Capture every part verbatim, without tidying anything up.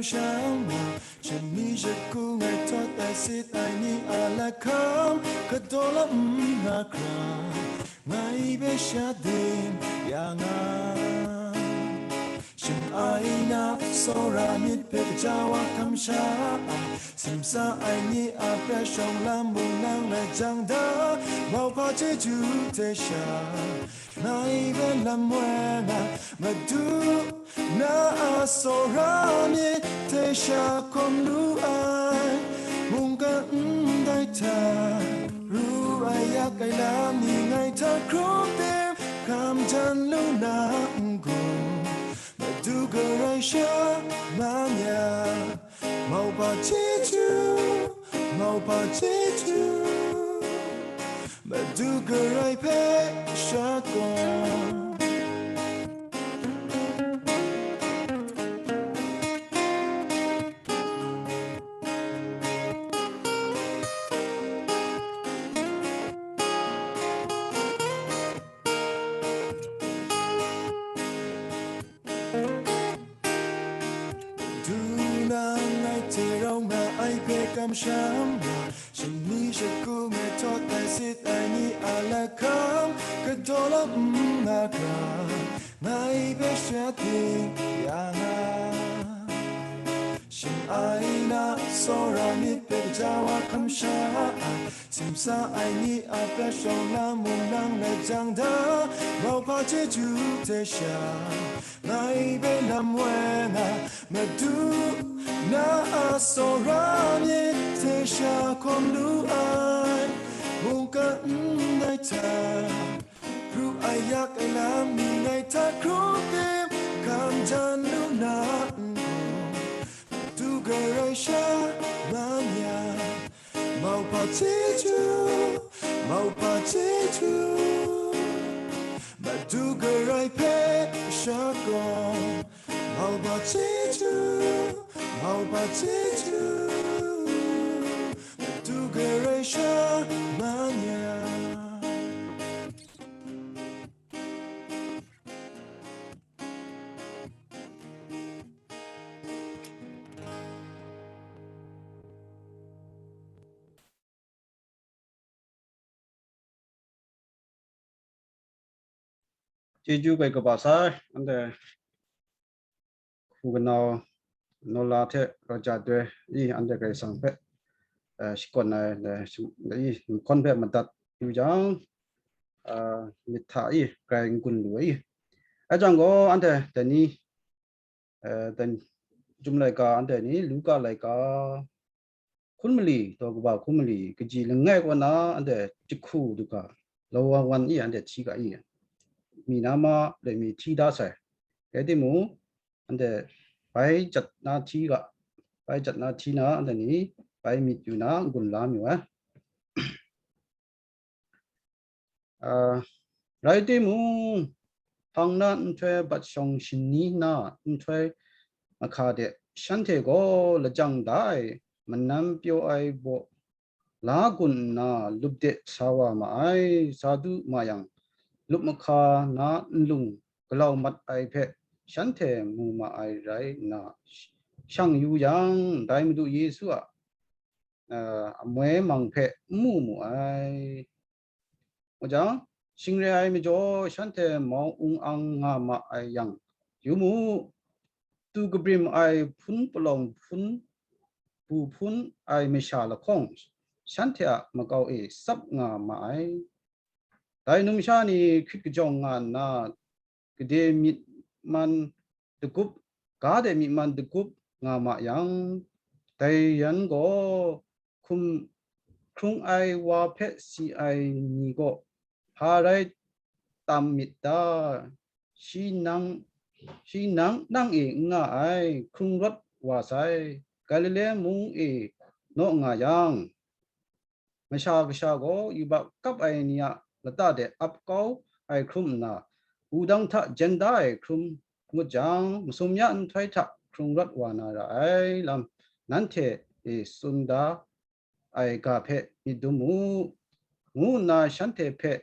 shang na, shani shaku ngai tawt ai sit ai ni a lakham, kadaw lam nna hkra, ngai hpe sha dim ya nga. Shing ai na, tsawra myit hpe gaja wa hkam sha ai, simsa ai ni a prat shawng lam mung nang lajang da, mauhpa chyeju hte sha, ngai hpe lam woi nga, Madu, na a tsawra myit hte sha hkawm lu ai, mungkan ndai hta, ru ai yak ai lam ni ngai hta hkrum tim, hkam jan lu na n-gun, Madu Karai sha man ya, mauhpa chyeju, mauhpa chyeju, Madu Karai hpe sha gaw. Du na ngai hte rau nga ai hpe kamsham na, shani shaku ngai tawt ai sit ai ni a lakham, kadaw lam nna hkra, ngai hpe sha ting ya nga. Shing ai na, tsawra myit hpe gaja wa hkam sha ai, simsa ai ni a prat shawng lam mung nang lajang da, mauhpa chyeju hte sha, ngai hpe lam woi nga, Madu, na a tsawra myit hte sha hkawm lu ai, mungkan ndai hta, ru ai yak ai lam ni ngai hta hkrum tim, hkam jan lu na n-gun, Madu Karai sha man ya, mauhpa chyeju, mauhpa chyeju, Madu Karai hpe sha gaw, mauhpa chyeju, mauhpa chyeju, Madu Karai sha man ya. Chyeju gai kaba sai, anhte hku kanau Nola hte Raja Doi i anhte Karai Kasang hpe, eh, shakawn ai, eh, shim-, i, nhkawn hpe madat yu jang, eh, myit hta i grai n-gun lu ai. Ai jang gaw, anhte dai ni, eh, dan, Chyum laika, anhte ni Luka laika, hkun mali, daw kaba hkun mali, kaji langai kaw na anhte jahku du ga, lawan wan i anhte hti ga i, mi na ma, loi mi hti da sai. Rai timung, anhte bai jat na hti ga, bai jat na hti na, anhte ni bai myit yu na n-gun la mayu ai. Ah, rai timung, hpang na nhtoi bat shawng shani na nhtoi mahka de shanhte gaw lajang da ai, manan pyaw ai baw la gun nna lup de sa wa ma ai, sa du ma yang, lup mahka na nlung galau mat ai hpe shanhte mu ma ai rai nna, shang yu yang, dai Madu Yesu a, ah, amoi mang hpe n mu mu ai. Mu jang, shing re ai majaw shanhte mau ung ang nga ma ai yang, yu mu, tu kabrim ai hpun palawng hpun, bu hpun ai masha lahkawng, shanhte a makau e tsap nga ma ai. Dai numsha ni hkrit kajawng nga nna, gade myit man dagup, ga de myit man dagup nga ma yang, dai yan gaw hkum hkrung ai wa hpe si ai ni gaw, hpa rai tam myit ta? Shi nang, shi nang, nang e n nga ai, hkrung rawt wa sai, Galile mung e naw nga yang, Masha Kasha gaw yubak kap ai ni a lata de ap kau ai hkrum nna, wudang hta jen da ai hkrum ngut jang, masum ya nhtoi hta hkrung rawt wa na ra ai lam, nanhte e tsun da ai ga hpe myit dum mu, ngu nna shanhte hpe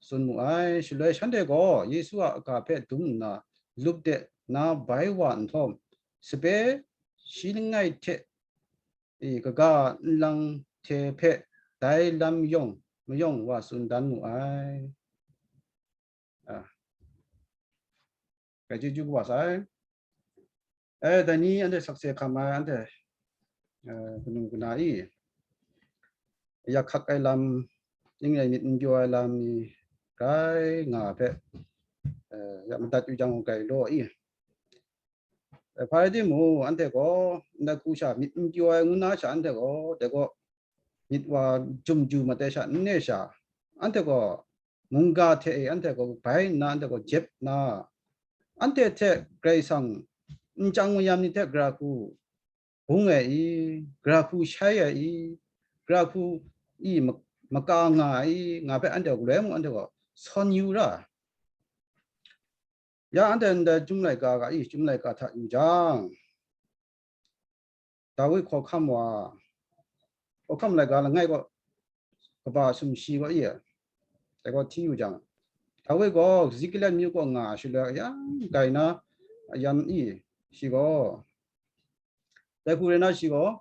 tsun mu ai. Shaloi shanhte gaw Yesu a ga hpe dum nna, lup de na bai wa nhtawm, sape shi langai hte, e, kaga nlang hte hpe dai lam yawng mayawng wa tsun dan mu ai. A, Grai chyeju kaba sai. E, dai ni anhte sakse hkam ai, anhte, e, kanu kana i, ya hkak ai lam, ning rai myit n pyaw ai lam ni grai nga hpe, e, ya madat yu jang u grai law i. E, hpa rai timung, anhte gaw, ndai hku sha myit n pyaw ai ngu na sha, anhte gaw, dai gaw, myit wa jum ju mat ai sha, n re sha, anhte gaw, mungga hte e anhte gaw bai nna, anhte gaw jep nna, anhte hte Karai Kasang nchyang mayam ni hte gara hku bung ai i, gara hku shai ai i, gara hku i ma-, maka nga ai i, nga hpe anhte gaw galoi mung anhte gaw sawn yu ra. Ya anhte ndai Chyum laika ga i, Chyum laika hta yu jang, Dawi hkawhkam wa, hkawhkam laika langai kaw kaba sumshi kaw i, dai gaw hti yu jang, Dawi gaw Ziklag myu kaw nga shaloi, yang grai na yan i, shi gaw, dai hku rai na, shi gaw,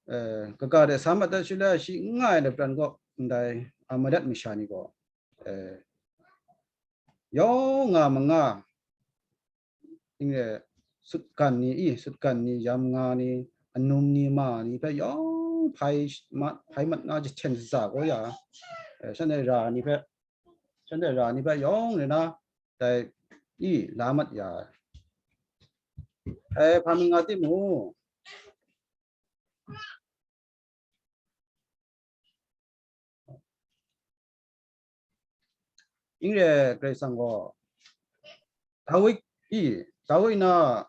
eh, kaga de sa mat dat shaloi, shi n nga ai lapran kaw ndai Amalek masha ni gaw, eh, yawng nga manga, ning e, sutgan ni i, sutgan ni, yam nga ni, anum ni, ma ni hpe yawng hpai mat, hpai mat na jahten shaza gaw ya, eh, shanhte ra ni hpe, shanhte ra ni hpe yawng rai na, dai i la mat ya ai. Eh, hpa mi nga timung, Ning re Karai Kasang gaw, Dawi i, Dawi na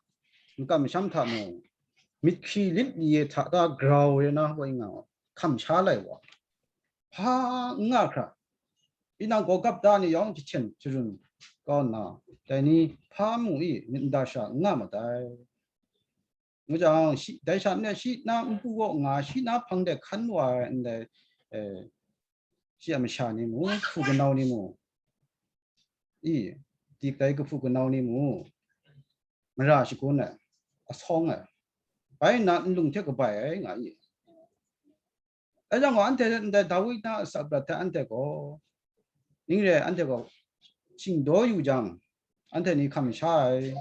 n kamsham hta mung, myit hkri lit li e hta da grau re na, wa nga, hkam sha lai wa, hpa n nga hkra, tinang gaw gap da ni yawng jahten sharun kau nna, dai ni hpa mung i myit n da sha n nga mat ai. Ngu jang, shi, dai sha ndai shi na npu kaw nga, shi na hpang de hkan wa ai ndai, eh, shi a masha ni mung, hpu kanau ni mung, i, dik dai kahpu kanau ni mung, mara shagun ai, asawng ai, bai nna nlung hte kabai ai nga i. Dai jang gaw, anhte ndai Dawi na asak prat hte anhte gaw, ning re ai, anhte gaw shingdaw yu jang, anhte ni hkam sha ai.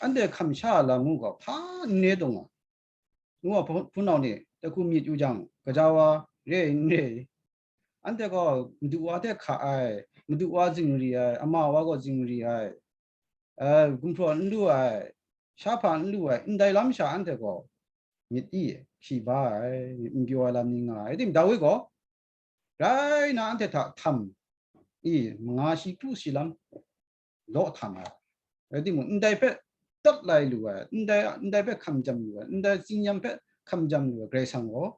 Anhte hkam sha ai lam mung gaw hpa n re dawng a, ngu a, hpu-, hpunau ni, dai hku myit yu jang, gaja wa re ai n re ai? Anhte gaw madu wa hte hka ai, madu wa zingri ai, ama wa gaw zingri ai, eh, gumhpraw n lu ai, shahpa n lu ai, ndai lam sha anhte gaw myit i hkri ba ai, myit n pyaw ai lam ni nga ai. Rai timung, Dawi gaw rai na anhte hta htam i, manga shi kru shi lam law htam ai. Rai timung, ndai hpe dat lai lu ai, ndai, ndai hpe hkam jam lu ai, ndai tsin-yam hpe hkam jam lu ai Karai Kasang gaw,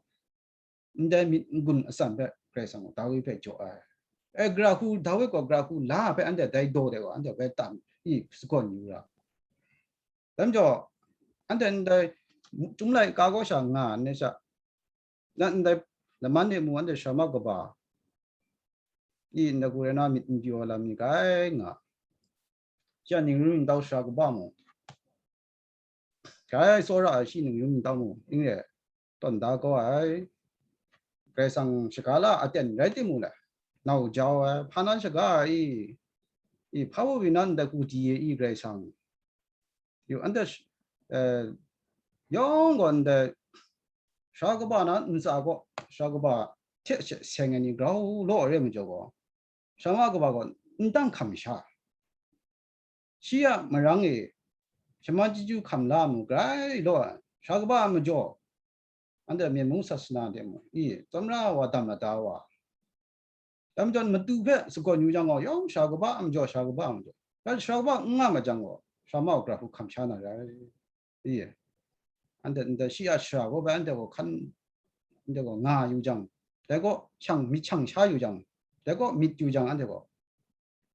ndai myit n-gun atsam hpe Karai Kasang gaw Dawi hpe jaw ai. E, gara hku, Dawi gaw gara hku la hpe anhte dai daw de gaw, anhte bai tam i sagawn yu ra. Dai majaw, anhte ndai Chyum laika kaw sha nga ai sha, na ndai laman e mung anhte sharama kaba i ndai hku rai na myit n pyaw ai lam ni grai nga. Shi a ning ring dau sara kaba mung, grai tsawra ai shi ning ring dau mung, ning re tawn da kau ai. Karai Kasang shaga la aten rai timung le, nau jau ai, hpa nan shaga ai i, i hpa wu wi nan ndai hku di e i Karai Kasang. Yu, anhte sh-, eh, yawng gaw ndai sara kaba na ntsa gaw, sara kaba hte she seng ai ni grau law re majaw gaw, sharama kaba gaw n dang hkam sha. Shi a marang e shaman chyeju hkam la mu grai law ai, sara kaba a majaw, anhte Myen mung sasana de mung, i, tsawmra wa dam lada wa. Dai majaw madu hpe sagawn yu jang gaw, yawng sara kaba a majaw, sara kaba a majaw. Rai sara kaba n nga ma jang gaw, sharama u gara hku hkam sha na rai. I, anhte ndai shi a shara gaw bai anhte gaw hkan, anhte gaw nga yu jang, dai gaw shang myit shang sha yu jang, dai gaw myit yu jang, anhte gaw,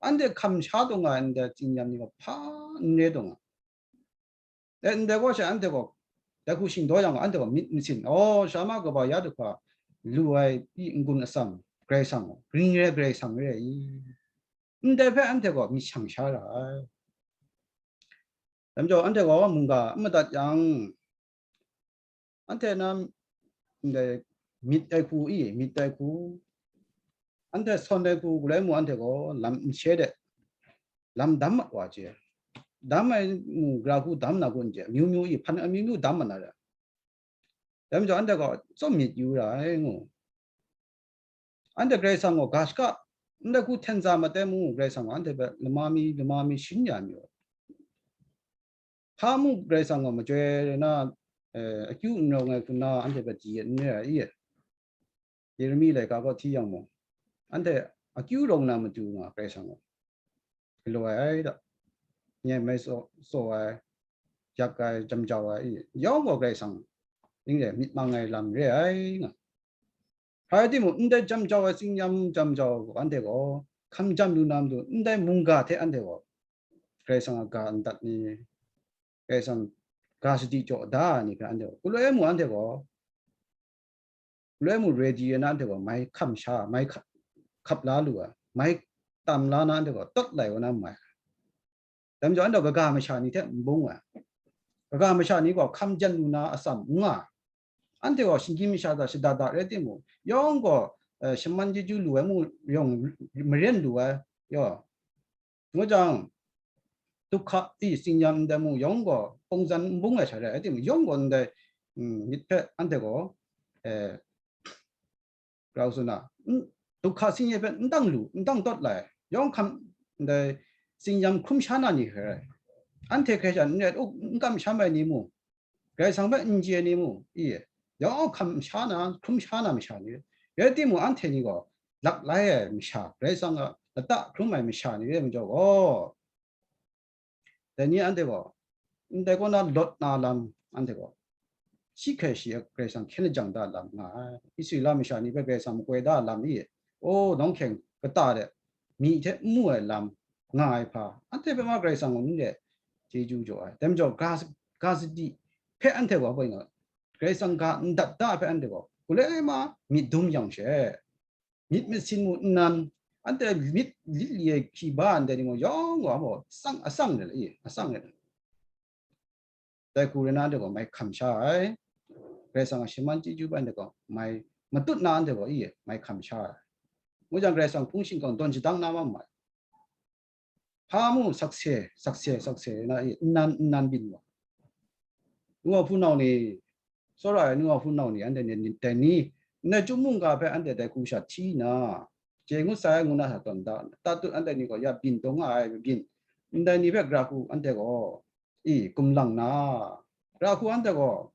anhte hkam sha taw nga ai ndai tsin-yam ni gaw hpa n re taw nga. Dai ndai gaw she anhte gaw, dai hku shingdaw yang gaw, anhte gaw myit masin, aw, sharama kaba ya du hpa, lu ai pyi n-gun atsam Karai Kasang gaw, gring re ai Karai Kasang re ai i? Ndai hpe anhte gaw myit shang sha ra ai. Dai majaw, anhte gaw mungga n madat yang, anhte na ndai myit ai hku i, myit ai hku, anhte sawn ai hku, galoi mung anhte gaw lam n she de, lam dam mat wa chye. Dam ai mung, gara hku dam na gun chye, amyu myu i, hpan amyu myu dam mat na re. Dai majaw, anhte gaw tsawm myit yu ra ai ngu. Anhte Karai Kasang gaw ga shaka, ndai hku hten za mat ai mung, Karai Kasang gaw anhte hpe lama mi, lama mi shin ya mi wa. Hpa mung Karai Kasang gaw majoi na, eh, akyu n rawng ai hku na anhte hpe di n re ai i? Yeremi laika kaw hti yang mung, anhte akyu rawng na matu nga Karai Kasang gaw galaw ai ai da. Nye mai tsaw, tsaw ai, yak ai, jam jau ai i? Yawng gaw Karai Kasang ning re myit mang ai lam re ai nga. Hpa rai timung, ndai jam jau ai, tsingyam jam jau gaw anhte gaw hkam jam lu na matu, ndai mungga hte anhte gaw Karai Kasang a ga n dat ni, Karai Kasang ga sadi jaw da ai ni hpe anhte gaw, galoi mung anhte gaw, galoi mung ready na anhte gaw mai hkam sha, mai hkap, hkap la lu ai, mai tam la na anhte gaw tawt lai wa na mai. Dai majaw, anhte gaw kaga masha ni hte n bung ai. Kaga masha ni gaw hkam jan lu na atsam n nga ai. Anhte gaw shinggyim masha hta shada da rai timung, yawng gaw, eh, shaman chyeju lu ai mung yawng maren lu ai, yaw. Ngu jang, duhkha i tsingyam ndai mung yawng gaw pawngzan n bung ai sha rai, rai timung, yawng gaw ndai, mm, myit hpe anhte gaw, eh, grau tsun a, n-, duhkha sinye hpe n dang lu, n dang tawt lai, yawng hkam ndai tsingyam hkrum sha na ni hkrai rai. Anhte hkrai sha n ret, n kam sham ai ni mung, Karai Kasang hpe n chye ni mung, i, yawng hkam sha na, hkrum sha na masha ni rai. Rai timung, anhte ni gaw lak lai ai masha, Karai Kasang a lata hkrum ai masha ni rai majaw gaw, dai ni anhte gaw, ndai kaw na lawt na lam, anhte gaw, shi hkrai shi Karai Kasang hkyen lajang da lam nga ai. Israela masha ni hpe Karai Kasang makoi da lam i, o, nawng hkyeng kata de, myi hte n mu ai lam nga ai hpa, anhte hpe ma Karai Kasang gaw n re chyeju jaw ai. Dai majaw, ga, ga sadi hpe anhte gaw, hpa nga, Karai Kasang ga n dat da hpe anhte gaw, galoi ma myit dum yang she, myit masin mu nnan, anhte myit lit li ai hki ba ndai ni gaw yawng gaw, atsang, atsang rai, atsang rai. Dai hku rai na, anhte gaw mai hkam sha ai. Karai Kasang a shaman chyeju bai anhte gaw mai matut na, anhte gaw i mai hkam sha ai. Ngu jang, Karai Kasang hpung shingkang dawn shadang na ma mai. Hpa mu sakse, sakse, sakse na i, nnan, nnan byin wa. Ngu hpunau ni, tsawra ai ngu hpunau ni, anhte ni, dai ni, ndai chyum mungga hpe anhte dai hku sha hti nna, chye ngut sai ai ngu na hta tawn da, tatut anhte ni gaw ya byin taw nga ai, byin, ndai ni hpe gara hku anhte gaw, i, kumlang na, gara hku anhte gaw,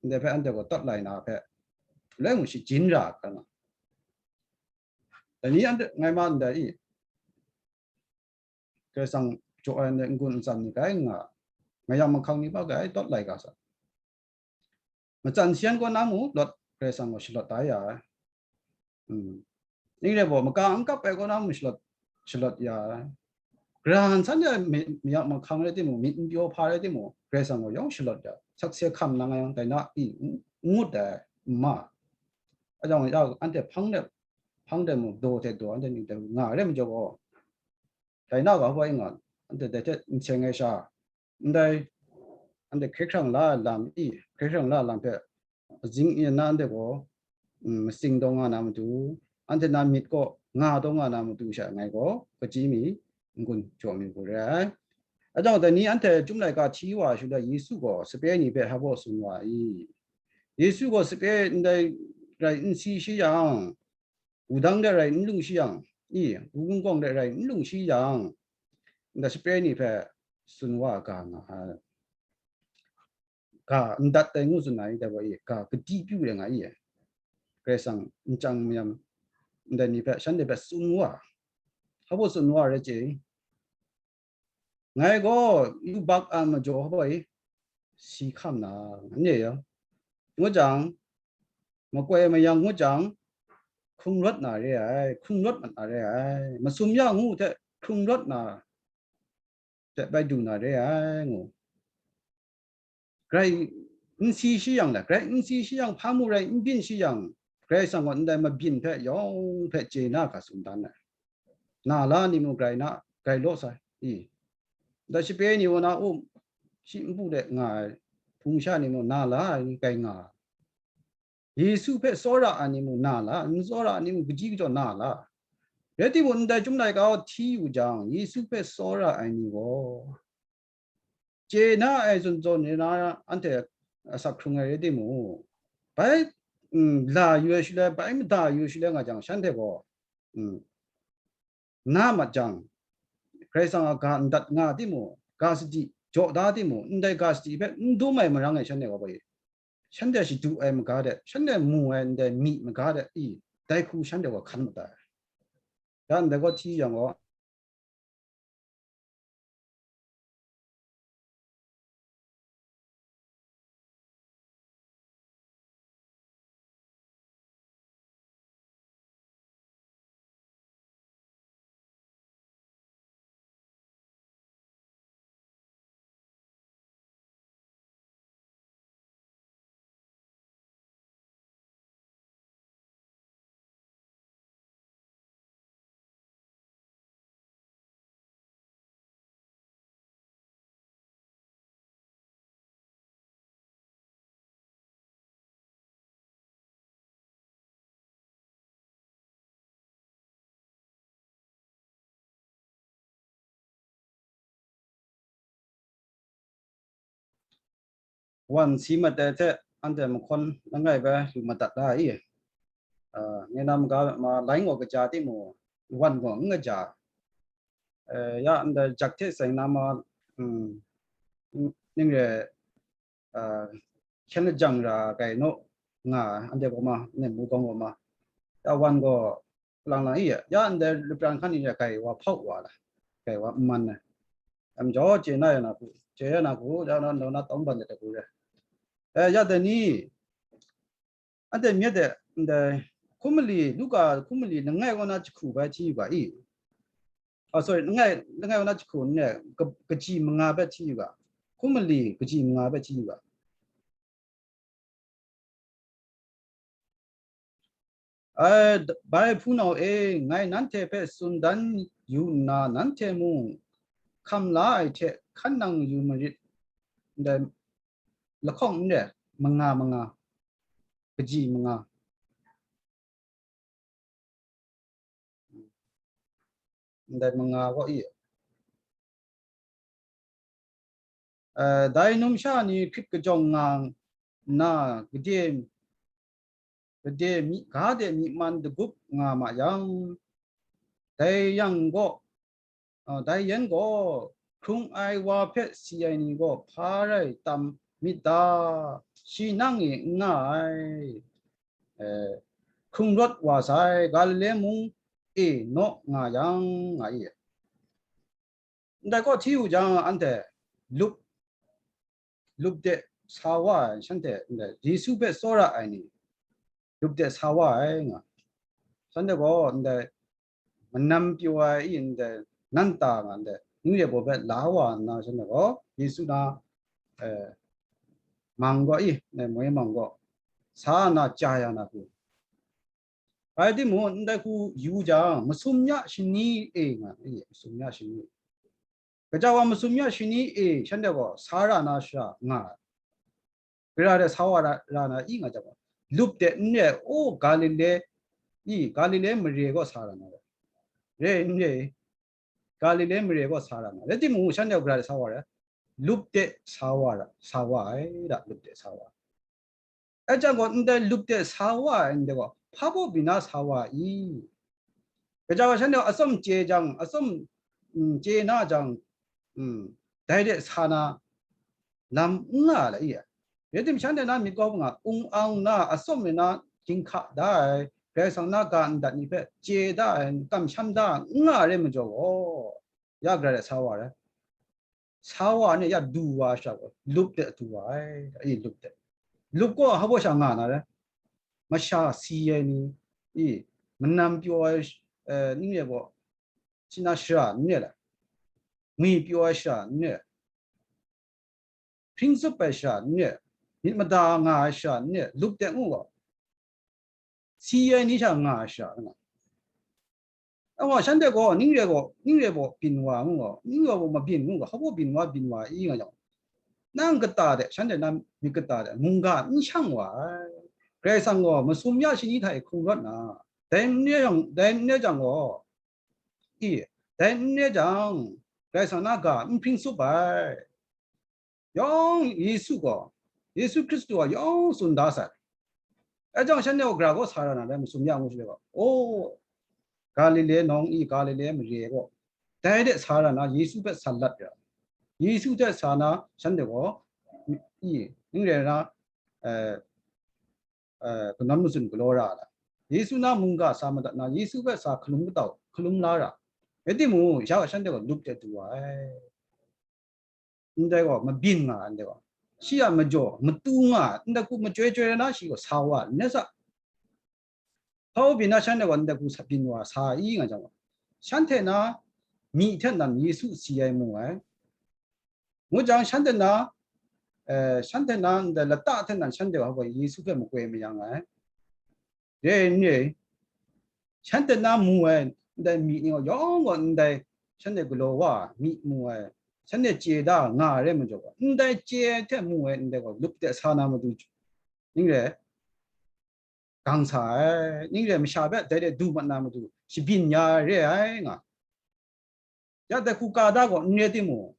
ndai hpe anhte gaw tawt lai na hpe, lai mu shajin ra ai hkra nga. Dai ni anhte ngai ma ndai i, Karai Kasang jaw ai n-gun ntsan ni gai nga, mayam mahkang ni hpa gai tawt lai ga sa. Matsan sian kaw na mu lawt Karai Kasang gaw shalawt da ya ai. Mm. Ning rai baw, maka n kap ai kaw na mu shalawt, shalawt ya ai. Gara san ya mi-, mayam mahkang rai timung, myit n pyaw hpa rai timung, Karai Kasang gaw yawng shalawt ya ai. Sakse hkam nang ai yang, dai na i n-, n ngut ai, n ma ai. Ajawng ya, anhte hpang de, hpang de mung, daw hte daw, anhte ning hte nga rai majaw gaw, dai na ga hpa i nga, anhte dai hte n seng ai sha, ndai, anhte hkye hkrang la ai lam i, hkye hkrang la ai lam hpe azing yin na anhte gaw, mm, matsing taw nga na matu, anhte na myit kaw nga taw nga na matu sha ngai gaw, kaji mi n-gun jaw mi hku rai ai. Ajawng dai ni anhte Chyum laika hti wa ai shaloi, Yesu gaw sape ni hpe hpa baw tsun wa ai. Yesu gaw sape ndai rai n si shi yang, wudang de rai n lung shi yang, i, wunggawng de rai n lung shi yang, ndai sape ni hpe tsun wa ga nga ai. Ga n dat ai ngu tsun ai, dai wa i, ga gadi pyu de nga i, Karai Kasang nchyang mayam ndai ni hpe, shanhte hpe tsun wa. Hpa baw tsun wa rai chye. Ngai gaw yubak a majaw hpa i si hkam na, ngu ya, ngu jang, makoi mayang ngu jang, hkrung rawt na re ai, hkrung rawt mat na re ai, masum ya ngu hte hkrung rawt na hte bai du na re ai, ngu. Grai n si shi yang le, grai n si shi yang, hpa mu rai n byin shi yang, Karai Kasang gaw ndai mabyin hpe yawng hpe chye na ga tsun dan ai. Na la ni mung grai na, grai law sai, i. Ndai shape ni wa na, um, shi npu de nga ai, hpung sha ni mung na la ai ni grai nga ai. Yesu hpe tsawra ai ni mung na la, n tsawra ai ni mung kaji kajawng na la. Rai timung, ndai Chyum laika hti yu jang, Yesu hpe tsawra ai ni gaw, chye na ai zawn zawn ni na anhte asak hkrung ai rai timung, bai, mm, la yu ai shaloi, bai mada yu ai shaloi nga jang, shanhte gaw, mm, na mat jang, Karai Kasang a ga ndat nga timung, ga sadi jaw da timung, ndai ga sadi hpe n dum ai marang e shanhte gaw bai, shanhte shadu ai maga de, shanhte mu ai ndai myi maga de, i, dai hku shanhte gaw hkan matai. Ya ndai gaw hti yang gaw, wan si mat ai hte anhte mahkawn langai bai lu madat da i? Ah, ngai na maga ma, lai gaw kaja timung, wan gaw n kaja. Eh, ya ndai jak hte seng na ma, mm, ning re, ah, hkyen lajang ra kai naw nga, anhte gaw ma, nem mu gaw gaw ma. Ya wan gaw, lang lang i ya, ya ndai lapran hkan ni ya kai wa hpau wa la, kai wa n man ai. Am jaw chye na ya na hku, chye ya na hku, ya na, na, na tawng ban de hku re. Eh, ya dai ni, anhte myit de, ndai hkum mali, Luka hkum mali langai kaw na jahku bai hti yu ga i? Oh, sorry, langai, langai kaw na jahku n re, ka-, kaji manga bai hti yu ga. Hkum mali kaji manga bai hti yu ga. Ai, d-, bai hpunau e, ngai nanhte hpe tsun dan yu nna, nanhte mung hkam la ai hte hkan nang yu marit, ndai lahkawng n re, manga manga, kaji manga. Ndai manga gaw i, eh, dai numsha ni hkrit kajawng nga nna, gade, gade myi, ga de myi man dagup nga ma yang, dai yang gaw, ah, dai yan gaw, hkrung ai wa hpe si ai ni gaw hpa rai tam myit ta? Shi nang e n nga ai, eh, hkrung rawt wa sai, Galile mung e naw nga yang, nga i. Ndai gaw hti yu jang, anhte lup, lup de sa wa ai, shanhte ndai Yesu hpe tsawra ai ni, lup de sa wa ai nga. Shanhte gaw ndai manam pyaw ai i, ndai nan ta nga, ndai ning re baw hpe la wa nna, shanhte gaw Yesu na, eh, mang gaw i, ndai moi mang gaw sa na, chya ya na hku. Rai timung, ndai hku yu jang, masum ya shani e nga, e, masum ya shani. Kaja wa masum ya shani e, shanhte gaw sa ra na shara nga ai. Gara de sa wa ra, ra na i nga jang gaw, lup de n re, o Galile, i, Galile mare gaw sa ra na re. Re n re, Galile mare gaw sa ra na. Rai timung, shanhte gaw gara de sa wa ra, lup de sa wa ra, sa wa ai da, lup de sa wa ai. Ai jang gaw, ndai lup de sa wa ai ndai gaw, hpa baw pyi na sa wa i? Kaja gaw shanhte gaw atsawm chye jang, atsawm, mm, chye na jang, mm, dai de sa na lam n nga ai i? Rai tim, shanhte na myit kau nga, ung ang na, atsawm e na ginhka da ai, Karai Kasang na ga ndat ni hpe chye da ai, kamsham da ai, n nga ai rai majaw gaw, ya gara de sa wa ai. Sa wa ni ya du wa sha gaw, lup de du wa ai, i lup de. Lup gaw hpa baw sha nga na re? Masha si ai ni, i, manam pyaw ai, eh, ning re gaw, shi na shara n re la? Ngwi pyaw ai shara n re? Hpring tsup ai shara n re? Myit mada nga ai shara n re? Lup de ngu gaw, si ai ni sha nga ai shara nga. Anwa shanhte gaw, ning re gaw, ning re baw byin wa ngu gaw, ning re baw mabyin ngu gaw, hpa baw byin wa, byin wa i nga jang, nang kata de, shanhte na myit kata de, mungga n shang wa ai. Karai Kasang gaw masum ya shani hta e hkrung rawt na, dai n re jang, dai n re jang gaw, i, dai n re jang, Karai Kasang na ga n hpring sup ai. Yawng Yesu gaw, Yesu Hkristu gaw yawng tsun da sai. Dai jang shanhte gaw gara gaw sa ra na, dai masum ya ngu shaloi gaw, o, Galile nawng i, Galile mare gaw, dai de sa ra na, Yesu hpe sa lat ra. Yesu hte sa na, shanhte gaw, i, ning rai na, eh, eh, kanawn mazun galaw ra ai. Yesu na mungga sa madat na, Yesu hpe sa hkalum kau, hkalum la ra. Rai timung, ya gaw shanhte gaw lup de du wa ai. Ndai gaw mabyin nga ai, ndai gaw. Shi a majaw, matu nga ai, ndai hku machyoi chyoi na shi gaw sa wa ai, ndai sa. Hpa baw byin na shanhte gaw ndai hku sa byin wa, sa i nga jang gaw, shanhte na myi hte nan Yesu si ai mu ai. Ngu jang, shanhte na, eh, shanhte na ndai lata hte nan shanhte wa gaw Yesu hpe makoi mayang ai. Re n re, shanhte na mu ai ndai myi ni gaw yawng gaw ndai shanhte galaw wa ai myi mu ai, shanhte chye da nga ai rai majaw gaw, ndai chye ai hte mu ai ndai gaw lup de sa na matu, ning re, gang sa ai, ning re masha hpe dai de du mat na matu, shabyin ya ai re ai nga. Ya dai hku ka da gaw n re timung,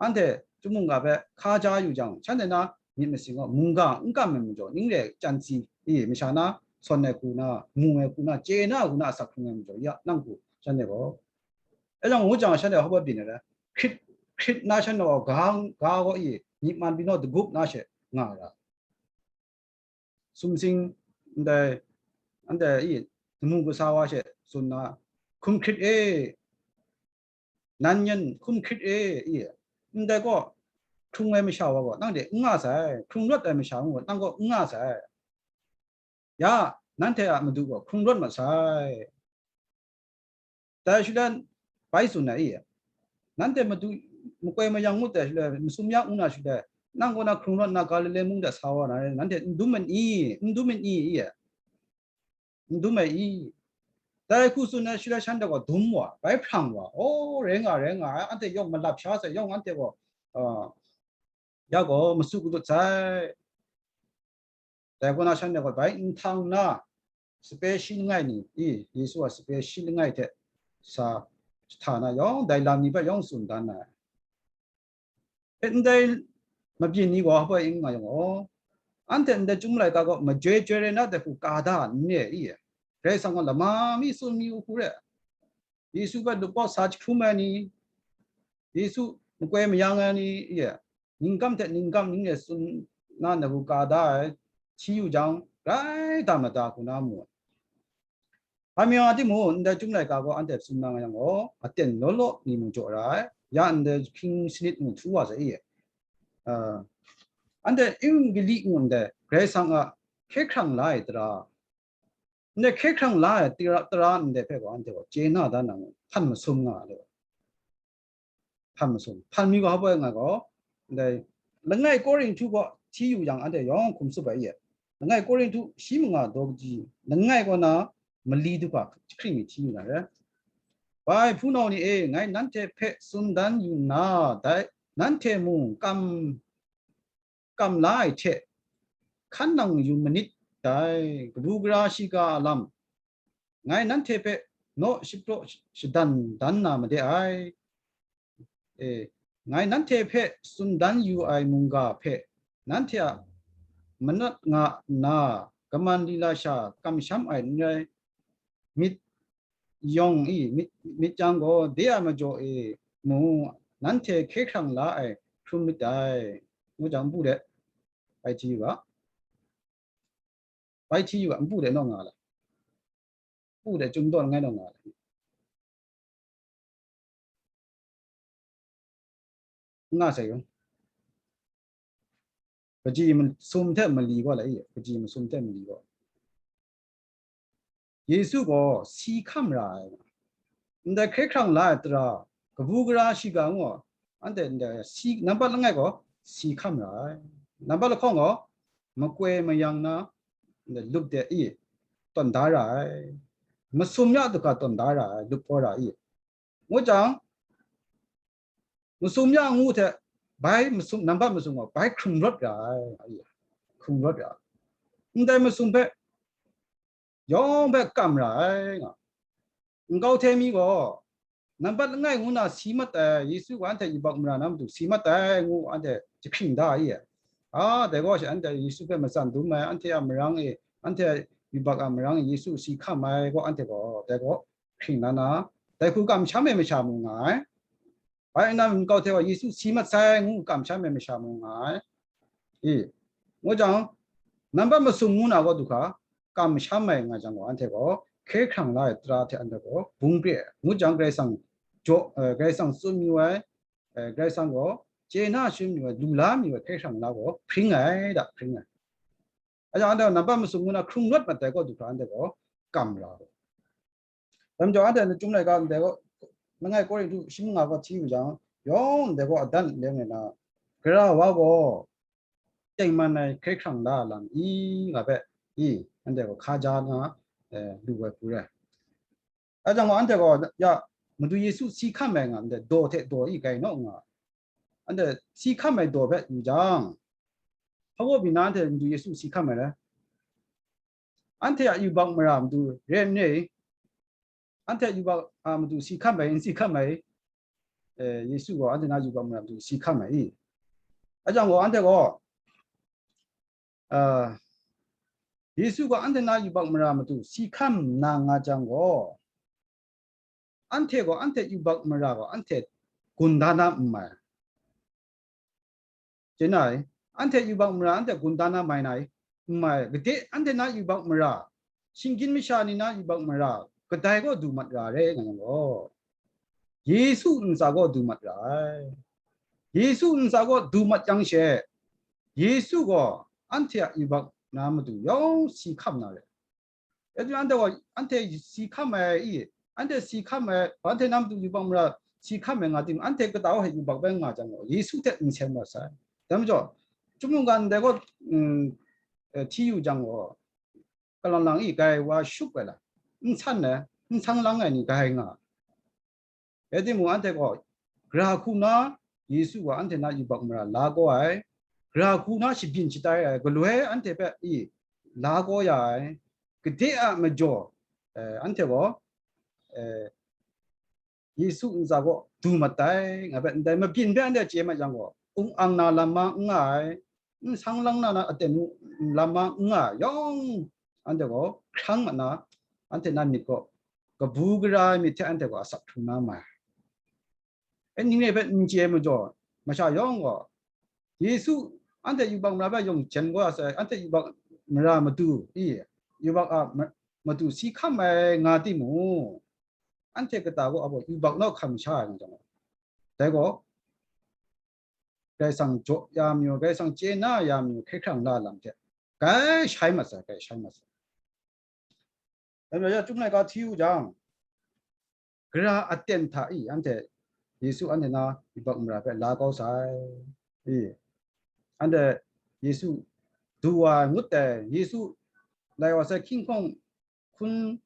anhte chyum mungga hpe hka ja yu jang, shanhte na myit masin gaw mungga n kam ai majaw, ning re chyan si, i, masha na sawn ai hku na, mu ai hku na, chye na hku na asak hkrung ai majaw, ya nang hku shanhte gaw. E jang ngu jang, shanhte hpa baw byin ai, hkrit, hkrit na shanhte gaw ga, ga gaw i, myi man binaw dagup na she nga ai ra. Sumsing ndai, anhte i, damu kasa wa she tsun na, hkum hkrit e, nan yan hkum hkrit e, i, ndai gaw hkrung ai masha wa gaw nang de n nga sai, hkrung rawt ai masha gaw nang gaw n nga sai. Ya, nanhte a madu gaw hkrung rawt mat sai. Dai shaloi bai tsun ai i? Nanhte madu makoi mayang ngut ai shaloi, masum ya ngu na shaloi, nang kaw na hkrung rawt na Galile mung de sa wa na re, nanhte n dum ai ni, n dum ai ni i? N dum ai i? Dai hku tsun ai shaloi shanhte gaw dum wa, bai hprang wa, o, rai nga, rai nga ai, anhte yawng malap sha sai, yawng anhte gaw, a, ya gaw masu gadut sai. Dai kaw na shanhte gaw bai nhtang na, sape shi langai ni, i, Yesu a sape shi langai hte sa jahta na yawng, dai lam ni hpe yawng tsun dan ai. E, ndai mabyin ni gaw hpa n nga yang gaw, anhte ndai Chyum laika gaw majoi joi rai na dai hku ka da n re i? Karai Kasang gaw lama mi tsun mi u hku re, Yesu hpe lup kau sa jahkrum ai ni, Yesu makoi mayang ai ni, i, ningkam hte ningkam ning e tsun na, na hku ka da ai, hti yu jang, grai da mada hku na mu ai. Hpa mi nga timung, ndai Chyum laika gaw anhte tsun na nga yang gaw, aten law law ni mung jaw ra ai, ya ndai hkying sanit mung htu wa sai i? Ah, anhte Ewangeli ngu ndai Karai Kasang a hkye hkrang la ai tara, ndai hkye hkrang la ai tara, tara ndai hpe gaw anhte gaw chye na da na mung, hpan masum nga ai. Hpan masum. Hpan mi gaw hpa nga gaw, ndai langai Korinhtu gaw hti yu yang, anhte yawng hkum tsup ai i? Langai Korinhtu shi manga daw kaji, langai kaw na mali du hkra jahkring mi hti yu na re. Bai hpunau ni e, ngai nanhte hpe tsun dan yu nna, dai nanhte mung kam kam la ai hte, hkan nang yu manit dai, kabu gara shiga a lam, ngai nanhte hpe naw shapraw shadan dan na made ai. E, ngai nanhte hpe tsun dan yu ai mungga hpe, nanhte a manat nga nna, kaman lila sha kamsham ai n rai, myit yawng i, myit, myit jang gaw, de a majaw e mung, nanhte hkye hkrang la ai hkrum myit dai, ngu jang, npu de, bai hti yu ga, bai hti yu ga, npu de naw nga la, npu de Chyum daw langai naw nga la. Nga sai gaw, kaji masum hte mali gaw lai, kaji masum hte mali gaw, Yesu gaw si hkam ra ai, ndai hkye hkrang la ai tara, kabu gara shiga ngu, anhte ndai si, nambat langai gaw si hkam ra ai, nambat lahkawng gaw makoi mayang na, ndai lup de i, tawn da ra ai, masum ya du hkra tawn da ra ai, lup kau ra i. Ngu jang, masum ya ngu hte bai masum, nambat masum gaw bai hkrung rawt ra ai, hkrung rawt ra ai. Ndai masum hpe yawng hpe kam ra ai nga. Nkau hte mi gaw, nambat langai ngu na si mat ai, Yesu gaw anhte yubak mara na matu si mat ai ngu anhte jahkring da ai. A, dai gaw shi anhte Yesu hpe matsan dum ai, anhte a marang e, anhte yubak a marang e Yesu si hkam ai gaw anhte gaw, dai gaw hkring na na, dai hku kamsham ai masha mu nga ai. Bai nna nkau hte gaw Yesu si mat sai ngu kamsham ai masha mu nga ai. I, ngu jang, nambat masum ngu na gaw du hkra, kamsham ai nga jang gaw, anhte gaw hkye hkrang la ai tara hte anhte gaw bung pre ai. Ngu jang, Karai Kasang jaw, eh, Karai Kasang tsun yu ai, eh, Karai Kasang gaw chye na shun yu ai, lu la mi ai hkye hkrang la gaw hpring ai, da hpring ai. A jang, anhte nambat masum ngu na hkrung rawt mat ai gaw du hkra, anhte gaw kam ra ai. Dai majaw, anhte na Chyum laika ndai gaw, langai Korinhtu shi manga gaw hti yu jang, yawng ndai gaw adan leng ai na, gara wa gaw tengman ai hkye hkrang la lam i nga hpe, i, anhte gaw hkaja na, eh, lu ai hku rai. A jang gaw, anhte gaw, ya, Madu Yesu si hkam ai nga ndai daw hte daw i gai naw nga, anhte si hkam ai daw hpe yu jang, hpa baw bina anhte Madu Yesu si hkam ai le? Anhte a yubak mara matu re n re? Anhte a yubak a matu si hkam ai, n si hkam ai? Eh, Yesu gaw anhte na yubak mara matu si hkam ai i? A jang gaw, anhte gaw, ah, Yesu gaw anhte na yubak mara matu si hkam nna nga jang gaw, anhte gaw anhte yubak mara gaw anhte gun da na n mai. Chye na i? Anhte yubak mara anhte gun da na mai na i? N mai. Gade anhte na yubak mara, shinggyim masha ni na yubak mara, kadai gaw du mat ra ai rai nga yang gaw, Yesu ntsa gaw du mat ra ai. Yesu ntsa gaw du mat yang she, Yesu gaw anhte a yubak na matu yawng si hkam na re. Rai timung, anhte gaw, anhte si hkam ai i, anhte si hkam ai, anhte na matu yubak mara si hkam ai nga tim, anhte kata wa hpe yubak bai nga jang gaw, Yesu hte n seng wa sai. Dai majaw, Chyum mungga ndai gaw, mm, eh, hti yu jang gaw, kalang lang i, gai wa shup ai la, n san ai, n sang lang ai ni gai nga. Rai timung, anhte gaw, gara hku na Yesu gaw anhte na yubak mara la kau ai, gara hku na shabyin shatai ai, galoi anhte hpe i la kau ya ai, gade a majaw, eh, anhte gaw, eh, Yesu ntsa gaw du mat ai, nga hpe ndai mabyin hpe anhte chye mat yang gaw, ung ang na lam ma n nga ai, n sang lang na na aten lam ma n nga ai, yawng anhte gaw hkrang mat na, anhte na myit gaw kabu gara ai myit hte anhte gaw asak hkrung na mai. E, ning re hpe n chye ai majaw, masha yawng gaw, Yesu, anhte yubak mara hpe yawng jen kau ya sai, anhte yubak mara matu i, yubak a ma-, matu si hkam ai nga timung, anhte kata gaw abaw yubak naw hkam sha ai nga jang, dai gaw, Karai Kasang jaw ya mayu, Karai Kasang chye na ya mayu, hkye hkrang la lam hte, gai shai mat sai, gai shai mat sai. Dai majaw, ya Chyum laika hti yu jang, gara aten hta i, anhte Yesu anhte na yubak mara hpe la kau sai. I, anhte Yesu du wa ai ngut dai, Yesu lai wa sai hkying hkawng hkun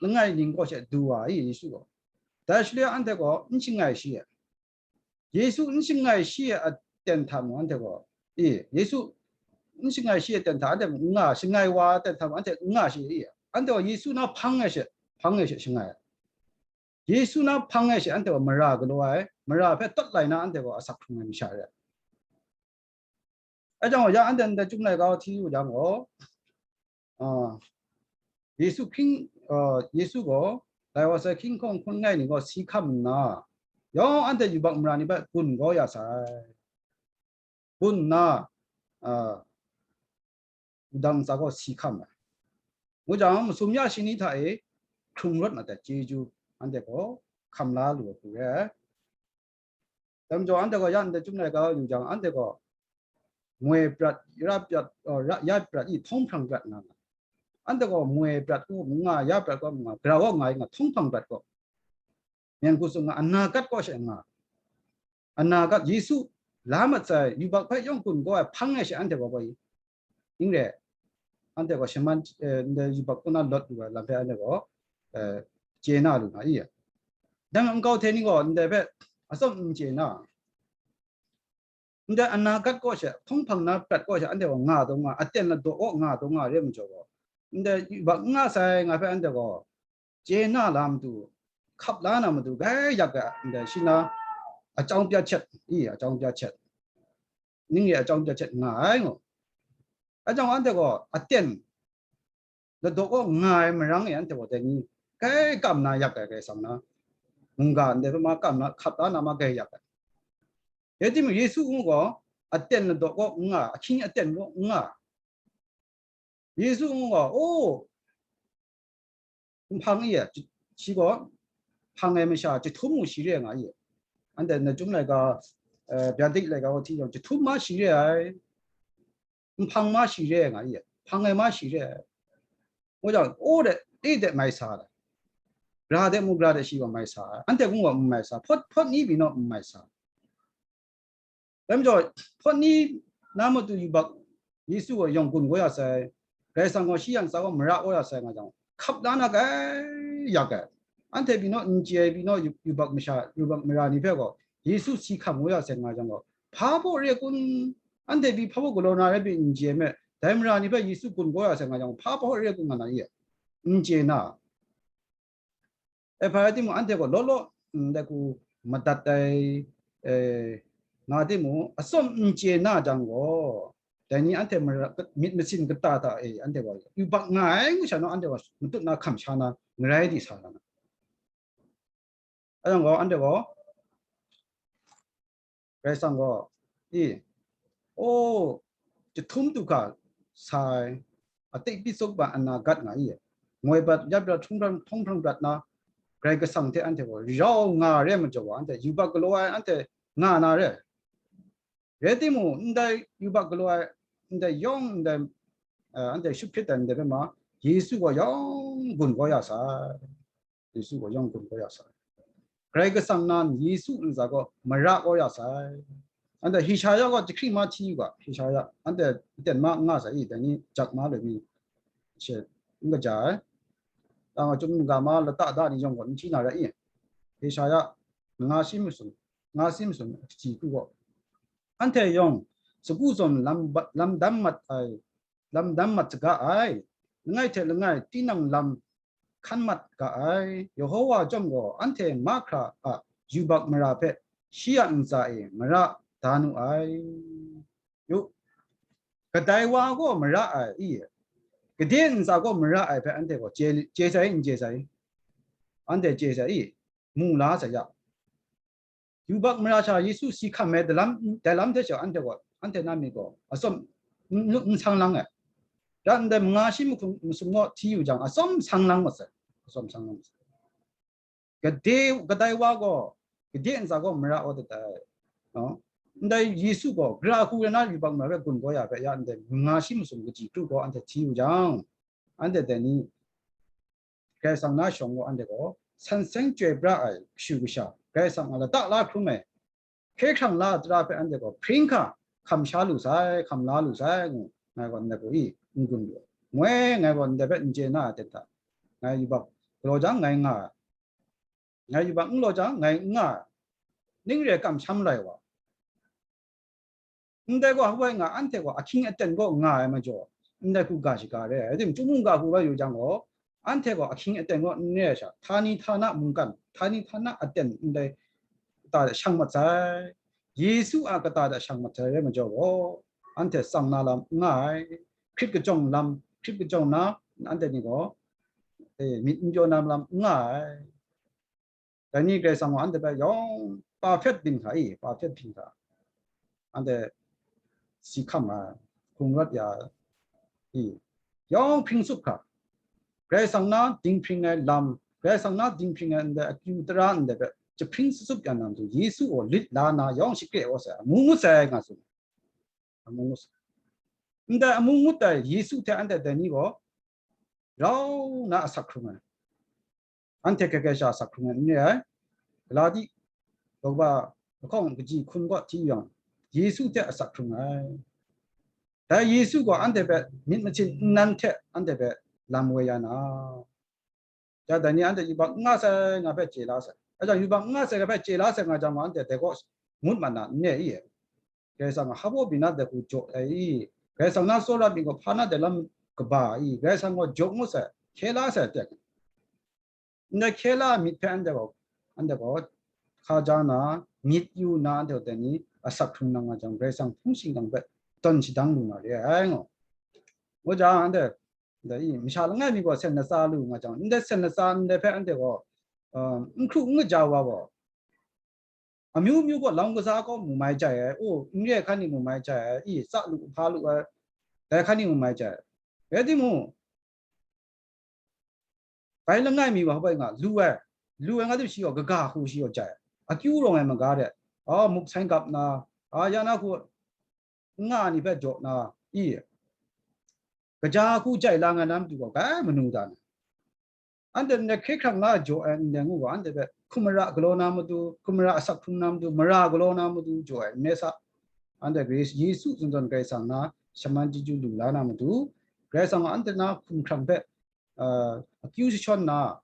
langai ning kaw she du wa ai Yesu gaw. Dai shaloi anhte gaw n shangai shi ai. Yesu n shangai shi ai aten hta mung anhte gaw, i, Yesu n shangai shi ai aten hta anhte mung n nga, shangai wa ai aten hta mung anhte n nga shi ai, i, anhte gaw Yesu na hpang ai she, hpang ai she shangai ai. Yesu na hpang ai she anhte gaw mara galaw ai, mara hpe tawt lai na anhte gaw asak hkrung ai masha re ai. Aja gaw, ya anhte ndai Chyum laika hti yu jang gaw, ah, Yesu hkying, ah, Yesu gaw lai wa sai hkying hkawng hkun langai ning gaw si hkam nna, yawng anhte yubak mara ni hpe gun kau ya sai. Gun nna, ah, wudang ntsa gaw si hkam ai. Ngu jang, masum ya shani hta e hkrung rawt mat ai chyeju anhte gaw hkam la lu ai hku re ai. Dai majaw, anhte gaw ya ndai Chyum laika yu jang, anhte gaw moi prat, ya prat, oh, ra-, ya prat i, htawng hprang prat nga nga. Anhte gaw moi prat kaw mung nga, ya prat kaw mung nga, gara kaw nga i nga, htawng hprang prat kaw. Myen hku tsun nga, anakat kaw she nga. Anakat Yesu la mat sai, yubak hpe yawng gun kau ai hpang e she anhte gaw gaw i. Ning re, anhte gaw shaman, eh, ndai yubak kaw na lawt lu ai lam hpe anhte gaw, eh, chye na lu na i? Dang nkau hte ni gaw ndai hpe atsawm n chye na, ndai anagat kaw she, hpawng hpang na prat kaw she, anhte gaw nga taw nga, aten ladaw kaw nga taw nga re ai majaw gaw, ndai yubak n nga sai nga hpe anhte gaw, chye na lam matu, hkap la na matu, grai yak ai, ndai shi na, a chyawm pya hkyet, i, a chyawm pya hkyet, ning re a chyawm pya hkyet nga ai ngu. A jang anhte gaw, aten ladaw kaw nga ai marang e anhte gaw dai ni, grai kam na yak ai, Karai Kasang na mungga ndai hpe ma kam na, hkap la na ma grai yak ai. Rai timung, Yesu ngu gaw, aten ladaw kaw n nga, ahkying aten kaw n nga. Yesu ngu gaw, o, nhpang e, shi gaw, hpang ai masha jahtum mung shi re ai nga i. Anhte na chyum laika, eh, byadik laika gaw hti jang, jahtum ma shi re ai, nhpang ma shi re ai nga i, hpang ai ma shi re ai. Ngu jang, o de, e de mai sa ai. Gara de mung gara de shi gaw mai sa ai. Anhte gaw n mai sa, hpawt, hpawt ni pyi naw n mai sa. Dai majaw, hpawt ni na matu yubak Yesu gaw yawng gun kau ya sai, Karai Kasang gaw shi a ntsa gaw mara kau ya sai nga jang, hkap la na grai yak ai. Anhte pyi naw n chye ai, pyi naw yu-, yubak masha, yubak mara ni hpe gaw Yesu si hkam kau ya sai nga jang gaw, hpa baw re ai kun? Anhte pyi hpa baw galaw na rai pyi n chye ai me, dai mara ni hpe Yesu gun kau ya sai nga jang, hpa baw re ai kun nga na i? N chye na. E, hpa rai timung, anhte gaw law law, mm, dai hku madat ai, e, nga timung, atsawm n chye na jang gaw, dai ni anhte mara-, myit masin kata hta e, anhte gaw yubak nga ai ngu sha naw, anhte gaw matut na hkam sha na, ngarai di sa na. A jang gaw, anhte gaw, Karai Kasang gaw, i, o, jahtum du hkra sa ai, atik pitsuk ba anagat nga i, ngoi bat yap ya htung hprang, htung hprang prat na, Karai Kasang hte anhte gaw rau nga re ai majaw gaw, anhte yubak galaw ai, anhte nga na re. Rai timung, ndai yubak galaw ai, ndai yawng, ndai, eh, anhte shut hpyit ai ndai hpe ma, Yesu gaw yawng gun kau ya sai. Yesu gaw yawng gun kau ya sai. Karai Kasang nan Yesu ntsa gaw mara kau ya sai. Anhte Hishaya gaw jahkring ma hti u ga, Hishaya, anhte aten ma n nga sai i, dai ni jak ma loi mi she n kaja ai. Dang chyum ga ma lata da ni yawng gaw n hti na rai i. Hishaya nga shi masum, nga shi masum kaji hku gaw, anhte yawng sagu zawn lam, lam dam mat ai, lam dam mat saga ai, langai hte langai tinang lam hkan mat ga ai. Yehowa chyawm gaw anhte mahkra a yubak mara hpe shi a ntsa e mara da nu ai. Yu, kadai wa gaw mara ai i, gade ntsa gaw mara ai hpe anhte gaw chye, chye sai, n chye sai? Anhte chye sai i, mu la sai ya. Yubak mara sha Yesu si hkam ai dalam, dalam hte she anhte gaw, anhte na myit gaw atsawm n, n, n sang lang ai. Ya ndai manga shi mahkung masum gaw hti yu jang, atsawm sang lang mat sai. Atsawm sang lang mat sai. Gade, kadai wa gaw, gade ntsa gaw mara kau dat ai. No? Ndai Yesu gaw, gara hku rai na yubak mara hpe gun kau ya hpe, ya ndai manga shi masum kaji kru gaw anhte hti yu jang, anhte dai ni, Karai Kasang na shawng gaw anhte gaw san seng chyoi pra ai kashu kasha, Karai Kasang a lata la hkrum ai, hkye hkrang la ai tara hpe anhte gaw hpring hkra hkam sha lu sai, hkam la lu sai ngu, ngai gaw ndai hku i n gun lu ai. Moi, ngai gaw ndai hpe n chye na ai ten hta, ngai yubak galaw jang ngai n nga ai, ngai yubak n galaw jang ngai n nga ai, ning re kamsham lai wa. Ndai gaw hawai nga, anhte gaw ahkying aten gaw nga ai majaw, ndai hku ga shaga re ai. Rai timung, chyum mungga hku rai yu jang gaw, anhte gaw ahkying aten gaw n re ai sha, htani htana mungkan, htani htana aten ndai kata de shang mat sai. Yesu a kata de shang mat sai rai majaw gaw, anhte tsang na lam n nga ai. Hkrit kajawng lam, hkrit kajawng na, anhte ni gaw, e, myit n pyaw na lam n nga ai. Dai ni Karai Kasang gaw anhte hpe yawng pa hpyet byin hkra i, pa hpyet byin hkra, anhte si hkam ai, hkrung rawt ya i, yawng hpring tsup hkra, Karai Kasang na dinghpring ai lam, Karai Kasang na dinghpring ai ndai akyu tara ndai hpe jahpring tsup ya na matu, Yesu gaw lit la na yawng shakre kau sai, amu ngut sai nga tsun. Amu ngut sai. Ndai amu ngut ai Yesu hte anhte dai ni gaw rau na asak hkrung ai. Anhte hkrai hkrai sha asak hkrung ai n re ai. Galati, Roma lahkawng kaji hkun kaw hti yang, Yesu hte asak hkrung ai. Dai Yesu gaw anhte hpe myit masin nnan hte anhte hpe lam woi ya na, ya dai ni anhte yubak n nga sai nga hpe chye la sai. Aja yubak n nga sai nga hpe chye la sai nga jang gaw, anhte dai kaw ngut mat na n re i? Karai Kasang a hpaw bina dai hku jaw ai i? Karai Kasang na tsawra myit gaw hpa na dai lam kaba i? Karai Kasang gaw jaw ngut sai, hkye la sai tek. Ndai hkye la myit hpe anhte gaw, anhte gaw hka ja na, myit yu na, anhte gaw dai ni asak hkrung nang nga jang, Karai Kasang hpung shingkang hpe tawn shadang lu na re ai ngaw. Ngu jang, anhte ndai i masha langai mi gaw sen latsa lu nga jang, ndai sen latsa ndai hpe anhte gaw, um, n hkru n kaja wa gaw, amyu myu gaw lam kaza kaw mu mai jai ai, o, n re ai hkan ni mu mai jai ai, i, tsa lu, hpa lu ai, dai hkan ni mu mai jai ai. Rai timung, bai langai mi wa bai nga, lu ai, lu ai nga tim shi gaw, kaga hku shi gaw jai ai, akyu rawng ai maga de, a, muk sai gap na, a, ya na hku nga ni hpe jaw na, i, kaja hku jai la nga na matu gaw, kai manu da na. Anhte ndai hkye hkrang la jaw ai ndai ngu gaw, anhte hpe hkumara galaw na matu, hkumara asak hkrung na matu, mara galaw na matu jaw ai n re sa. Anhte Karai Yesu zawn zawn Karai Kasang na shaman chyeju lu la na matu, Karai Kasang anhte na hkumhkrang hpe, ah, akyu jashawn na,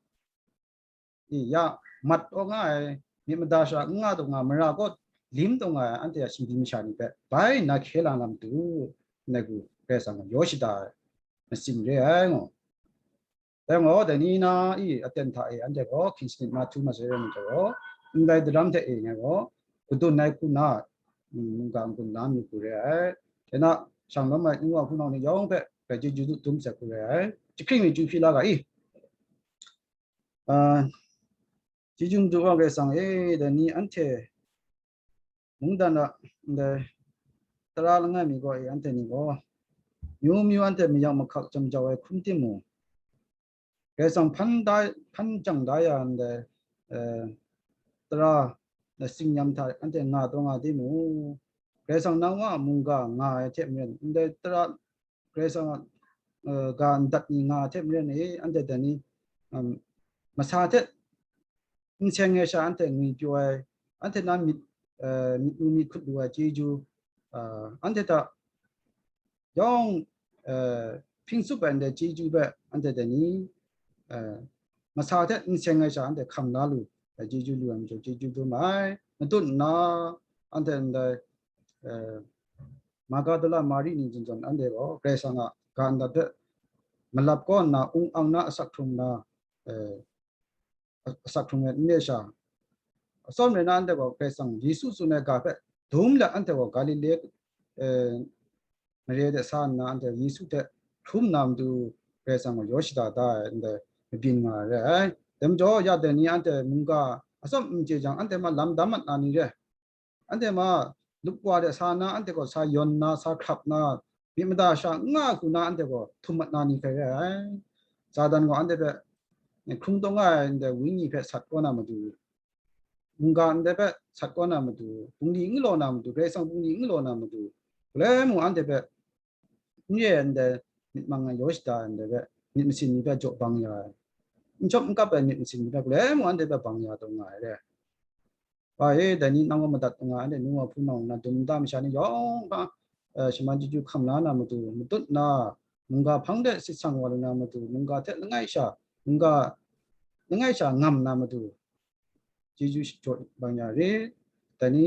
i, ya mat taw nga ai, myit mada sha n nga taw nga, mara kaw lim taw nga ai, anhte a shinggyim masha ni hpe bai na hkye la na matu, ndai hku Karai Kasang gaw yaw shada ai masin re ai ngaw. Dai gaw, dai ni na i aten hta e anhte gaw hkying sanit na htu masai rai myit gaw, ndai daram hte e ngai gaw, kadun ai hku na, mm, mungga n-gun la mi hku re ai. Dai na, shang lawm ai n-, wa hpunau ni yawng hpe grai chyeju dum sai hku re ai. Jahkring mi chyu hpyi la ga i. Ah, chyeju madu wa Karai Kasang e, dai ni anhte mungdan a ndai tara langai mi gaw e, anhte ni gaw myu myu anhte mayak mahkak jam jau ai hkrum timung, Karai Kasang hpan da, hpan jang da ya ndai, eh, tara na tsingyam hta anhte nga taw nga timung, Karai Kasang na Wa a mungga nga ai hte maren, ndai tara Karai Kasang a, eh, ga ndat ni nga ai hte maren e, anhte dai ni, um, masa hte n seng ai sha anhte ngwi pyaw ai, anhte na myit, eh, myit mu myit hkut lu ai chyeju, ah, anhte hta yawng, eh, hpring tsup ai ndai chyeju hpe anhte dai ni, eh, masa hte n seng ai sha anhte hkam la lu ai chyeju lu ai majaw chyeju dum ai, matut nna anhte ndai, eh, Magadala Mari ni zawn zawn anhte gaw Karai Kasang a ga ndat hpe malap kaw nna ung ang na asak hkrung na, eh, asak hkrung ai n re sha, atsawm rai na anhte gaw Karai Kasang Yesu tsun ai ga hpe dum let anhte gaw Galile, eh, mare de sa nna anhte Yesu hte hkrum na matu Karai Kasang gaw yaw shada da ai ndai mabyin nga ai rai ai. Dai majaw ya dai ni anhte mungga atsawm n chye jang, anhte ma lam dam mat na ni re, anhte ma lupwa de sa na, anhte gaw sa yawn na, sa hkrap na, myit mada sha n nga hku na anhte gaw htum mat na ni hkrai rai ai. Satan gaw anhte hpe hkrung taw nga ai ndai wenyi hpe sat kau na matu, mungga ndai hpe sat kau na matu, bungli n galaw na matu, Karai Kasang bungli n galaw na matu, galoi mung anhte hpe n re ai ndai myit mang ai yaw shada ai ndai hpe myit masin ni hpe jaw bang ya ai, n shawp n kap ai myit masin ni hpe galoi mung anhte hpe bang ya taw nga ai re. Wa e, dai ni nang gaw madat nga ai, anhte nu wa hpunau nna dum nta masha ni yawng hpa, eh, shaman chyeju hkam la na matu, matut nna, mungga hpang de sit sang wa lu na matu, mungga hte langai sha, mungga langai sha ngam na matu, chyeju shakawn bang ya re. Dai ni,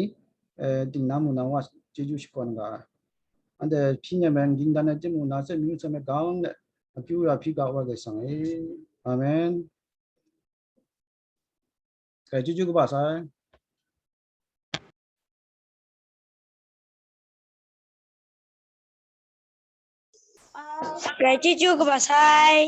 eh, dingnan mungdan wa chyeju shakawn ga ai. Anhte hpyi nem ai, n ging dan ai timung, na hte myu hte me gang de akyu ra hpyi ga wa Karai Kasang e. Amen. Grai chyeju kaba sai. Grai chyeju kaba sai.